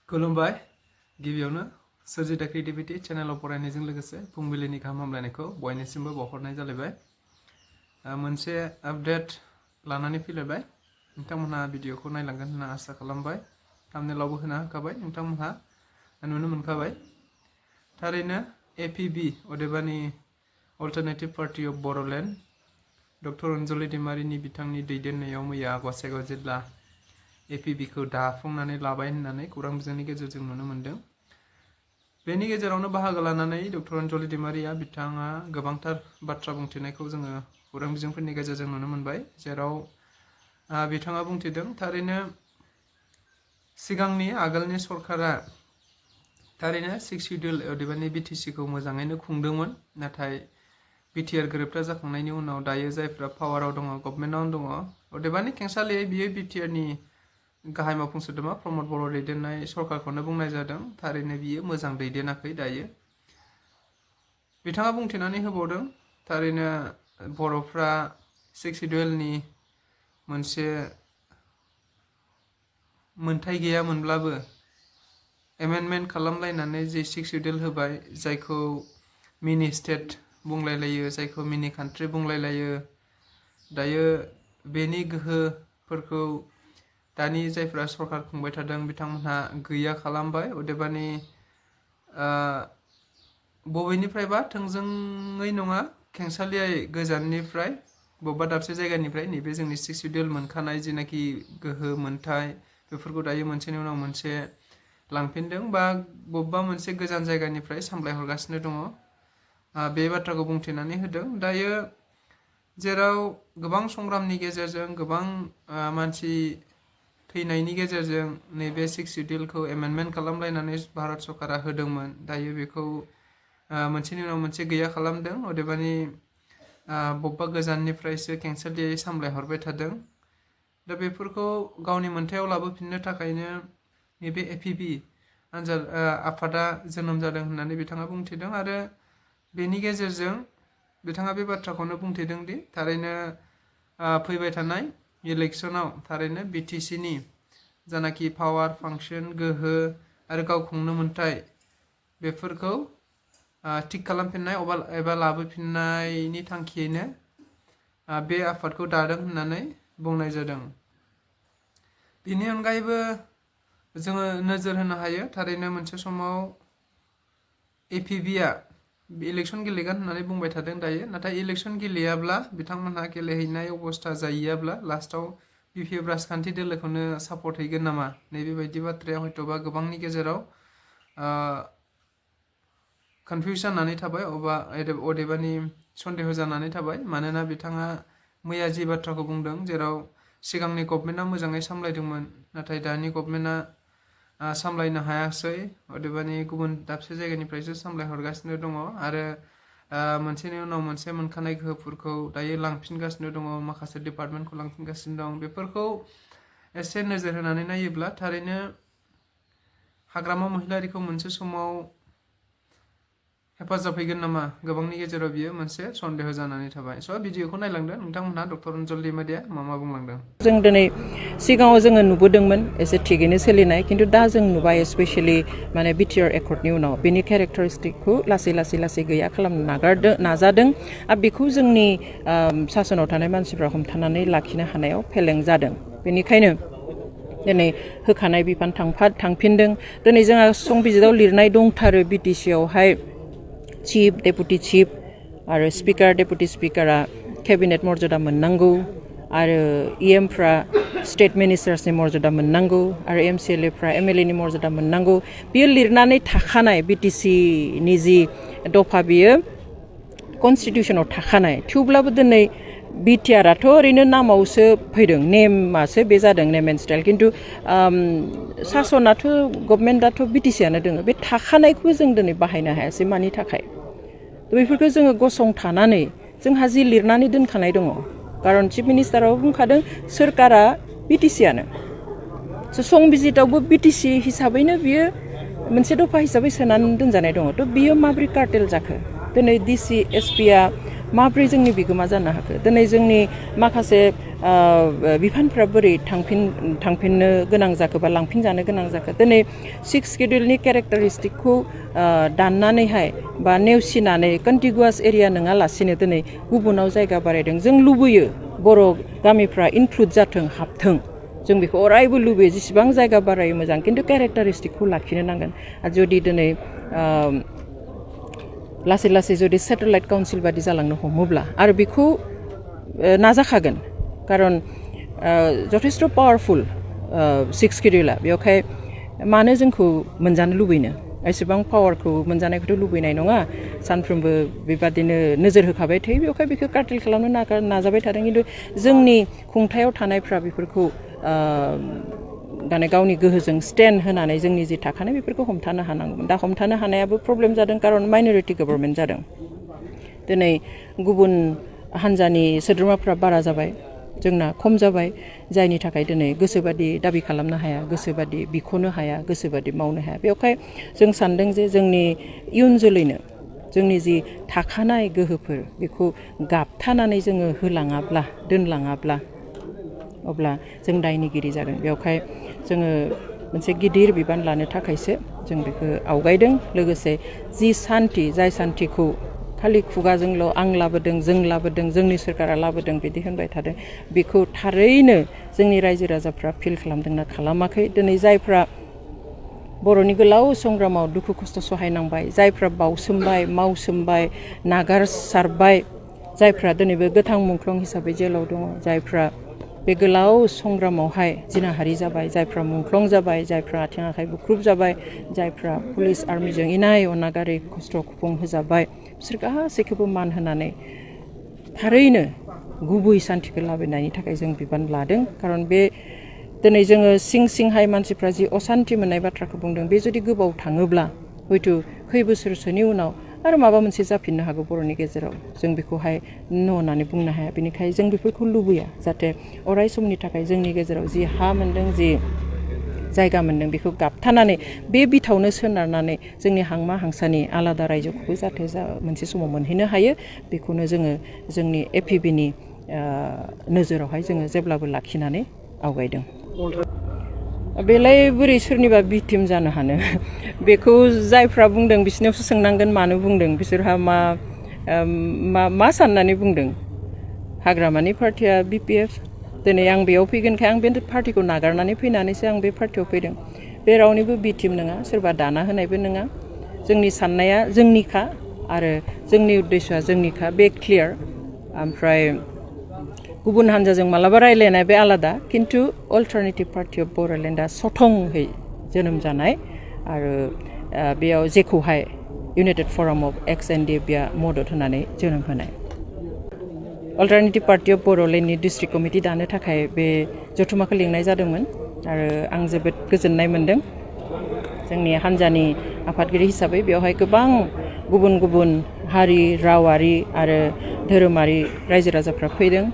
खुलुमबाय गिबियावनो सोरजिदा क्रिएटिभिटी चेनेलाव फरायनायजों लोगोसे फुंबिलिनि गाहाम हामलायनायखौ बयनिसिमबो बावहरनाय जालायबाय मोनसे आपडेट लानानै फैलायबाय नोंथांमोनहा भिडिअखौ नायलांगोन होनना आसा खालामबाय थाम्बनेलावबो होना होखाबाय नोंथांमोनहा नुनो मोनखाबाय थारैनो एपीबी अदेबानि alternative party of Boroland doctor Anjali दैमारिनि बिथांनि दैदेननायाव मैया गसाइगाव जिल्ला एपीबीखौ दाफुंनानै लाबाय होननानै खौरां बिजोंनि गेजेरजों नुनो मोनदों। बेनि गेजेरावनो बाहागो लानानै डक्टर अंजलि दैमारिया बिथाङा गोबांथार बाथ्रा बुंथिनायखौ जोङो खौरां बिजोंफोरनि गेजेरजों नुनो मोनबाय जेराव बिथाङा बुंथिदों थारैनो सिगांनि आगोलनि सरकारा थारैनो 6 शिड्युल अदेबानि बीटीसीखौ मोजाङैनो खुंदोंमोन नाथाय बीटीआर गोरोबथा जाखांनायनि उनाव दायो जायफ्रा पावाराव दङ गभर्नमेन्टआव दङ अदेबानि खेंसालियै बियो बीटीआरनि गाहाय मावफुं सोद्रोमा प्रमद बर' दैदेननाय सरकारखौनो बुंनाय जादों थारैनो बियो मोजां दैदेनाखै दायो बिथाङा बुंथिनानै होबावदों थारैनो बर'फ्रा 6 शिड्युलनि मोनसे मोनथाय गैयामोनब्लाबो एमेन्डमेन्ट खालामलायनानै जे 6 शिड्युल होबाय जायखौ मिनि स्टेट बुंलायलायो जायखौ मिनि कान्ट्रि बुंलायलायो दायो बेनि गोहोफोरखौ दानि जायफ्रा सरकार खुंबाय थादों बिथांमोनहा गैया खालामबाय अदेबानि बबेनिफ्रायबा थोंजोङै नङा खेंसालियायै गोजाननिफ्राय बबेबा दाबसे जायगानिफ्राय नैबे जोंनि 6 शिड्युल मोनखानाय जेनाखि गोहो मोनथाय बेफोरखौ दायो मोनसेनि उनाव मोनसे लांफिनदों बा बबेबा मोनसे गोजान जायगानिफ्राय सामलायहरगासिनो दङ बे बाथ्राखौ बुंथिनानै होदों दायो जेराव गोबां संग्रामनि गेजेरजों गोबां मानसि थैनायनि गेजेरजों नैबे 6 शिड्युलखौ एमेन्डमेन्ट खालामलायनानै भारत सरकारा होदोंमोन दायो बेखौ मोनसेनि उनाव मोनसे गैया खालामदों अदेबानि बबेबा गोजाननिफ्रायसो खेंसालियायै सामलायहरबाय थादों दा बेफोरखौ गावनि मोनथायाव लाबोफिननो थाखायनो नैबे एपीबी आफादा जोनोम जादों होननानै बिथाङा बुंथिदों आरो बेनि गेजेरजों बिथाङा बे बाथ्राखौनो बुंथिदों दि थारैनो फैबाय थानाय इलेक्शनाव थारैनो बीटीसीनि जानाखि पावार फांसन गोहो आरो गाव खुंनो मोनथाय बेफोरखौ थिक खालामफिननाय एबा लाबोफिननायनि थांखियैनो बे आफादखौ दादों होननानै बुंनाय जादों। बेनि अनगायैबो जोङो नोजोर होनो हायो थारैनो मोनसे समाव एपीबीआ इलेक्शन गेलेगोन होननानै बुंबाय थादों दायो नाथाय इलेक्शन गेलेयाब्ला बिथांमोनहा गेलेहैनाय अबस्था जाहैयाब्ला लास्टाव बिपिएफ राजखान्थि दोलोखौनो सापर्ट हैगोन नामा नैबेबायदि बाथ्राया हयथ'बा गोबांनि गेजेराव कनफिउज जानानै थाबाय अदेबानि सन्देह जानानै थाबाय मानोना बिथाङा मैया जि बाथ्राखौ बुंदों जेराव सिगांनि गभर्नमेन्टआ मोजाङै सामलायदोंमोन नाथाय दानि गभर्नमेन्टआ सामलायनो हायासै अदेबानि गुबुन दाबसे जायगानिफ्रायसो सामलायहरगासिनो दङ आरो मोनसेनि उनाव मोनसे मोनखानाय गोहोफोरखौ दायो लांफिनगासिनो दङ माखासे डिपार्टमेन्टखौ लांफिनगासिनो दं बेफोरखौ एसे नोजोर होनानै नायोब्ला थारैनो हाग्रामा महिलारिखौ मोनसे समाव हेफाजाब हैगोन नामा गोबांनि गेजेराव बियो मोनसे सन्देह जानानै थाबाय स' भिडिअखौ नायलांदो नोंथांमोनहा डक्टर अंजलि दैमारिया मा बुंलांदों जों दिनै सिगाङाव जोङो नुबोदोंमोन एसे थिगैनो सोलिनाय खिन्थु दा जों नुबाय स्पेसियेलि माने बीटीआर एकर्डनि उनाव बेनि केरेक्टारिस्टिकखौ लासै गैया खालामनो नाजादों आरो बेखौ जोंनि सासनाव थानाय मानसिफ्रा हमथानानै लाखिनो हानायाव फेलें जादों बेनिखायनो दिनै होखानाय बिफान थांफिनदों दिनै जोंहा संबिजिराव लिरनाय दंथारो बीटीसीआवहाय चिफ डेपुटि चिफ आरो स्पिकार डेपुटि स्पिकारा केबिनेट मर्यादा मोननांगौ आरो इएमफ्रा स्टेट मिनिस्टार्सनि मर्यादा मोननांगौ आरो एमसिएलएफ्रा एमएलएनि मर्यादा मोननांगौ बियो लिरनानै थाखानाय बीटीसीनि जि दफा बियो कनस्टिटिउसनाव थाखानाय थेवब्लाबो दिनै बीटीआरआथ' ओरैनो नामावसो फैदों नेमासो बे जादों नेम एन्ड स्टाइल खिन्थु सासनाथ' गभर्नमेन्टआथ' बीटीसीआनो दङ बे थाखानायखौ जों दिनै बाहायनो हायासै मानि थाखाय बेफोरखौ जोङो गसंथानानै जोंहा जि लिरनानै दोनखानाय दङ खारन चिफ मिनिस्टाराबो बुंखादों सोरकारा बीटीसीआनो संबिजितावबो बीटीसी हिसाबैनो बियो मोनसे दफा हिसाबै सोनानै दोनजानाय दङ थ' बियो माब्रै कार्टेल जाखो दिनै डिसि एसपिआ माब्रै जोंनि बिगोमा जानो हाखो दिनै जोंनि माखासे बिफानफ्रा बोरै थांफिननो गोनां जाखो बा लांफिनजानो गोनां जाखो दिनै 6 शेड्युलनि केरेक्टारिस्टिकखौ दाननानैहाय बा नेवसिनानै कन्टिगुवास एरिया नङालासिनो दिनै गुबुनाव जायगा बारायदों जों लुबैयो बर' गामिफ्रा इनक्लुड जाथों हाबथों जों बेखौ अरायबो लुबैयो जेसेबां जायगा बारायो मोजां खिन्थु केरेक्टारिस्टिकखौ लाखिनो नांगोन आरो जुदि दिनै लासै लासै जुदि सेटेलाइट काउन्सिल बादि जालांनो हमोब्ला आरो बेखौ नाजाखागोन खारन जथेस्थ' पावारफुल 6 शेड्युला बेवहाय मानो जोंखौ मोनजानो लुबैनो एसेबां पावारखौ मोनजानायखौथ' लुबैनाय नङा सानफ्रोमबो बेबादिनो नोजोर होखाबाय थायो बेवहाय बेखौ काटिल खालामनो नाजाबाय थादों खिन्थु जोंनि खुंथायाव थानायफ्रा बेफोरखौ दाने गावनि गोहोजों स्टेन्ड होनानै जोंनि जि थाखानाय बेफोरखौ हमथानो हानांगौमोन दा हमथानो हानायाबो प्रब्लेम जादों खारन माइनरिटि गभर्नमेन्ट जादों दिनै गुबुन हान्जानि सोद्रोमाफ्रा बारा जाबाय जोंना खम जाबाय जायनि थाखाय दिनै गोसोबादि दाबि खालामनो हाया गोसोबादि बिख'नो हाया गोसोबादि मावनो हाया बेवहाय जों सानदों जे जोंनि इयुन जोलैनो जोंनि जि थाखानाय गोहोफोर बेखौ गाबथानानै जोङो होलाङाब्ला दोनलाङाब्ला अब्ला जों दायनिगिरि जागोन बेवहाय जोङो मोनसे गिदिर बिबान लानो थाखायसो जों बेखौ आवगायदों लोगोसे जि सान्थि जाय सान्थिखौ खालि खुगाजोंल' आं लाबोदों जों लाबोदों जोंनि सोरखारा लाबोदों बिदि होनबाय थादों बेखौ थारैनो जोंनि रायजो राजाफ्रा फिल खालामदोंना खालामाखै दिनै जायफ्रा बर'नि गोलाव संग्रामाव दुखु खस्थ' सहायनांबाय जायफ्रा बावसोमबाय मावसोमबाय नागारसारबाय जायफ्रा दिनैबो गोथां मुंख्लं हिसाबै जेलाव दङ जायफ्रा बे गोलाव संग्रामावहाय जिनाहारि जाबाय जायफ्रा मुंख्लं जाबाय जायफ्रा आथिं आखाइ बुख्रुब जाबाय जायफ्रा पुलिस आर्मिजों इनाय अनागारि खस्थ' खुफुं होजाबाय बिसोर गासैखौबो मान होनानै थारैनो गुबै सान्थिखौ लाबोनायनि थाखाय जों बिबान लादों खारन बे दिनै जोङो सिंहाय मानसिफ्रा जि असान्थि मोननाय बाथ्राखौ बुंदों बे जुदि गोबाव थाङोब्ला हयथ' खै बोसोरसोनि उनाव आरो माबा मोनसे जाफिननो हागौ बर'नि गेजेराव जों बेखौहाय होननानै बुंनो हाया बेनिखायनो जों बेफोरखौ लुबैया जाहाथे अराय समनि थाखाय जोंनि गेजेराव जि हा मोन्दों जि जायगा मोन्दों बेखौ गाबथानानै बे बिथावनो सोनारनानै जोंनि हांमा हांसानि आलादा रायजोखौबो जाहाथे मोनसे समाव मोनहैनो हायो बेखौनो जोङो जोंनि एपिबिनि नोजोरावहाय जोङो जेब्लाबो लाखिनानै आवगायदों बेलाय बोरै सोरनिबा भिक्टिम जानो हानो बेखौ जायफ्रा बुंदों बिसोरनियावसो सोंनांगोन मानो बुंदों बिसोरहा मा साननानै बुंदों हाग्रामानि पार्टिया BPF दिनै आं बेयाव फैगोनखाय आं बे पार्टिखौ नागारनानै फैनानैसो आं बे पार्टियाव फैदों बे रावनिबो भिक्टिम नङा सोरबा दाना होनायबो नङा जोंनि साननाया जोंनिखा आरो जोंनि उद्देश्यआ जोंनिखा बे क्लियार ओमफ्राय गुबुन हान्जाजों मालाबा रायलायनाय बे आलादा खिन्थु अल्टारनेटिभ पार्टि अफ बर'लेण्डआ सथंहै जोनोम जानाय आरो बेयाव जेखौहाय इउनाइटेड फराम अफ एक्स NDFBआ मदद होनानै जोनोम होनाय अल्टारनेटिभ पार्टि अफ बर'लेण्डनि डिस्ट्रिक्ट कमिटि दानो थाखाय बे जथुम्माखौ लिंनाय जादोंमोन आरो आं जोबोद गोजोननाय मोन्दों जोंनि हान्जानि आफादगिरि हिसाबै बेवहाय गोबां गुबुन गुबुन हारि रावारि आरो धोरोमारि रायजो राजाफ्रा फैदों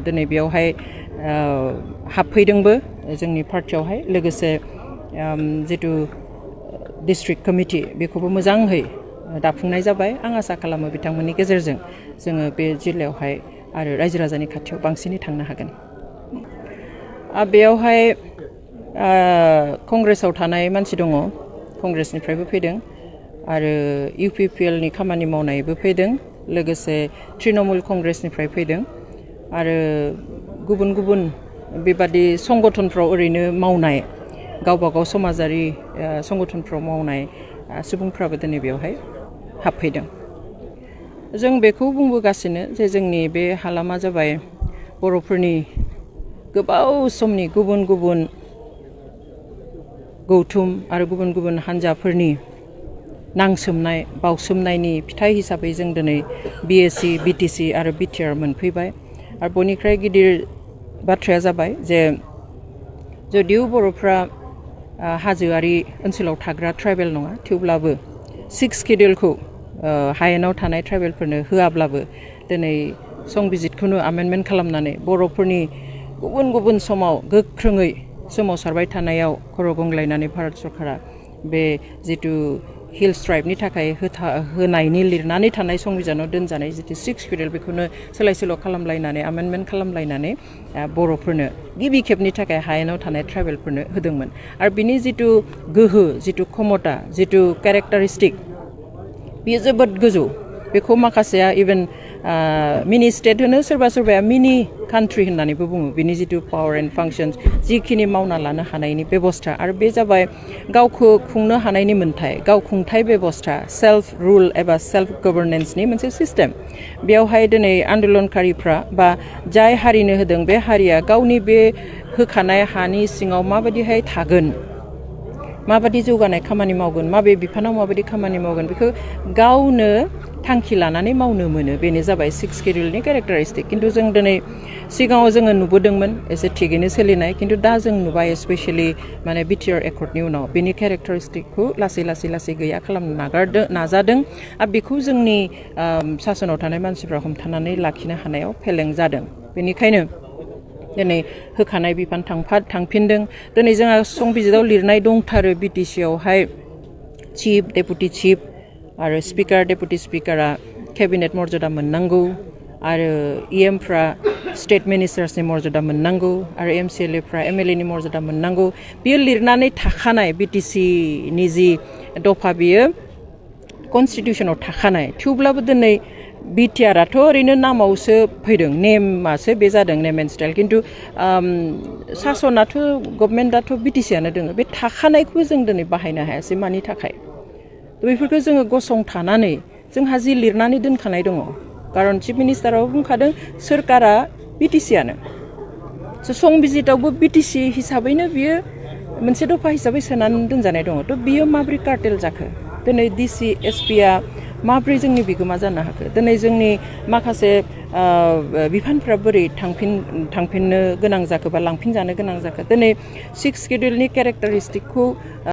दिनै बेयावहाय हाबफैदोंबो जोंनि पार्टियावहाय लोगोसे जितु डिस्ट्रिक्ट कमिटि बेखौबो मोजाङै दाफुंनाय जाबाय आं आसा खालामो बिथांमोननि गेजेरजों जोङो बे जिल्लायावहाय आरो रायजो राजानि खाथियाव बांसिनै थांनो हागोन बेयावहाय कंग्रेसाव थानाय मानसि दङ कंग्रेसनिफ्रायबो फैदों आरो UPPLनि खामानि मावनायबो फैदों लोगोसे तृणमूल कंग्रेसनिफ्राय फैदों आरो गुबुन गुबुन बेबादि संगठनफ्राव ओरैनो मावनाय गावबागाव समाजारि संगठनफ्राव मावनाय सुबुंफ्राबो दिनै बेवहाय हाबफैदों जों बेखौ बुंबोगासिनो जे जोंनि बे हालामा जाबाय बर'फोरनि गोबाव समनि गुबुन गुबुन गौथुम आरो गुबुन गुबुन हान्जाफोरनि नांसोमनाय बावसोमनायनि फिथाइ हिसाबै जों दिनै BSc BTC आरो BTR मोनफैबाय आरो बयनिख्रुइ गिदिर बाथ्राया जाबाय जे जदिव बर'फ्रा हाजोआरि ओनसोलाव थाग्रा ट्राइबेल नङा थेवब्लाबो 6 शेड्युलखौ हायेनाव थानाय ट्राइबेलफोरनो होआब्लाबो दिनै संबिजितखौनो आमेन्डमेन्ट खालामनानै बर'फोरनि गुबुन गुबुन समाव गोख्रोङै सोमावसारबाय थानायाव खर' गंग्लायनानै भारत सरकारा बे जितु हिल्स ट्राइबनि थाखाय होनायनि लिरनानै थानाय संबिधानाव दोनजानाय जितु 6 शिडिउल बेखौनो सोलाय सोल' खालामलायनानै आमेन्डमेन्ट खालामलायनानै बर'फोरनो गिबि खेबनि थाखाय हायेनाव थानाय ट्राइबेलफोरनो होदोंमोन आरो बिनि जितु गोहो जितु क्षमता जितु केरेक्टारिस्टिक बेयो जोबोद गोजौ बेखौ माखासेया इभेन मिनि स्टेट होनो सोरबा सोरबाया मिनि कान्ट्रि होननानैबो बुङो बिनि जितु पावार एन्ड फांसन्स जिखिनि मावना लानो हानायनि बेबस्था आरो बे जाबाय गावखौ खुंनो हानायनि मोन्थाय गाव खुंथाय बेबस्था सेल्फ रुल एबा सेल्फ गभर्नेन्सनि मोनसे सिस्टेम बेयावहाय दिनै आन्दलनकारिफ्रा बा जाय हारिनो होदों बे हारिया गावनि बे होखानाय हानि सिङाव माबायदिहाय थागोन माबायदि जौगानाय खामानि मावगोन माबे बिफानाव माबायदि खामानि मावगोन बेखौ गावनो थांखि लानानै मावनो मोनो बेनो जाबाय 6 शिडिउलनि केरेक्टारिस्टिक खिन्थु जों दिनै सिगाङाव जोङो नुबोदोंमोन एसे थिगैनो सोलिनाय खिन्थु दा जों नुबाय स्पेसियेलि माने बिटिआर एकर्डनि उनाव बेनि केरेक्टारिस्टिकखौ लासै गैया खालामनो नाजादों आरो बेखौ जोंनि सासनाव थानाय मानसिफ्रा हमथानानै लाखिनो हानायाव फेलें जादों बेनिखायनो दिनै होखानाय बिफान थांफिनदों दिनै जोंहा संबिजिताव लिरनाय दंथारो बिटिसियावहाय चिफ डेपुटि चिफ आरो स्पिकार डेपुटि स्पिकारा केबिनेट मर्यादा मोननांगौ आरो इएमफ्रा स्टेट मिनिस्टार्सनि मर्यादा मोननांगौ आरो एमसिएलएफ्रा एमएलएनि मर्यादा मोननांगौ बियो लिरनानै थाखानाय बिटिसिनि जि दफा बियो कनस्टिटिउसनाव थाखानाय थेवब्लाबो दिनै बिटिआरआथ' ओरैनो नामावसो फैदों नेमासो बे जादों नेम एन्ड स्टाइल खिन्थु सासनाथ' गभर्नमेन्टआथ' बिटिसियानो दोङो बे थाखानायखौ जों दिनै बाहायनो हायासै मानि थाखाय बेफोरखौ जोङो गसंथानानै जोंहा जि लिरनानै दोनखानाय दङ खारन चिफ मिनिस्टाराबो बुंखादों सोरखारा बिटिसियानो संबिजितावबो बिटिसि हिसाबैनो बियो मोनसे दफा हिसाबै सोनानै दोनजानाय दङ थ' बियो माब्रै कार्टेल जाखो दिनै डिसि एसपिआ माब्रै जोंनि बिगोमा जानो हाखो दिनै जोंनि माखासे बिफानफ्रा बोरै थांफिननो गोनां जाखो बा लांफिनजानो गोनां जाखो दिनै 6 शिडिउलनि केरेक्टारिस्टिकखौ